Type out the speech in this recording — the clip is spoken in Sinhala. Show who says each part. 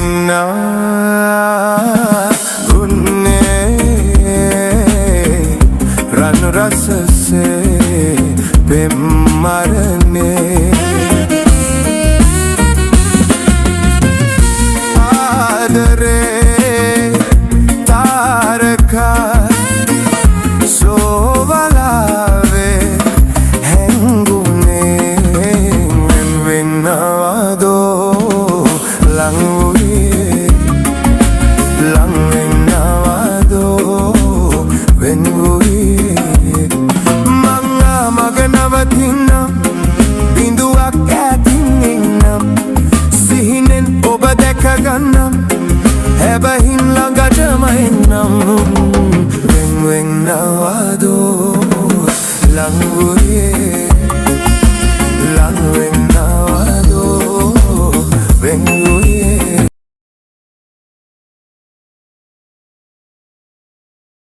Speaker 1: වෙන්න උන්නේ රන් රසසේ පෙම් මරණේ. ආදරේ තාරකා සෝවලාවේ හැංගුනේ, වෙන් වෙන්නවදෝ ලං වූයේ, ලං වෙන්නවදෝ වෙන් වූයේ. මං මග නවතින්නම්, බිඳුවක් ඈතින් ඉන්නම්, සිහිනෙන් ඔබ දැක ගන්නම්, හැබැයින් ළඟටම එන්නම්. වෙන් වෙන්නවදෝ ලං වූයේ, ලං වෙන්නවදෝ.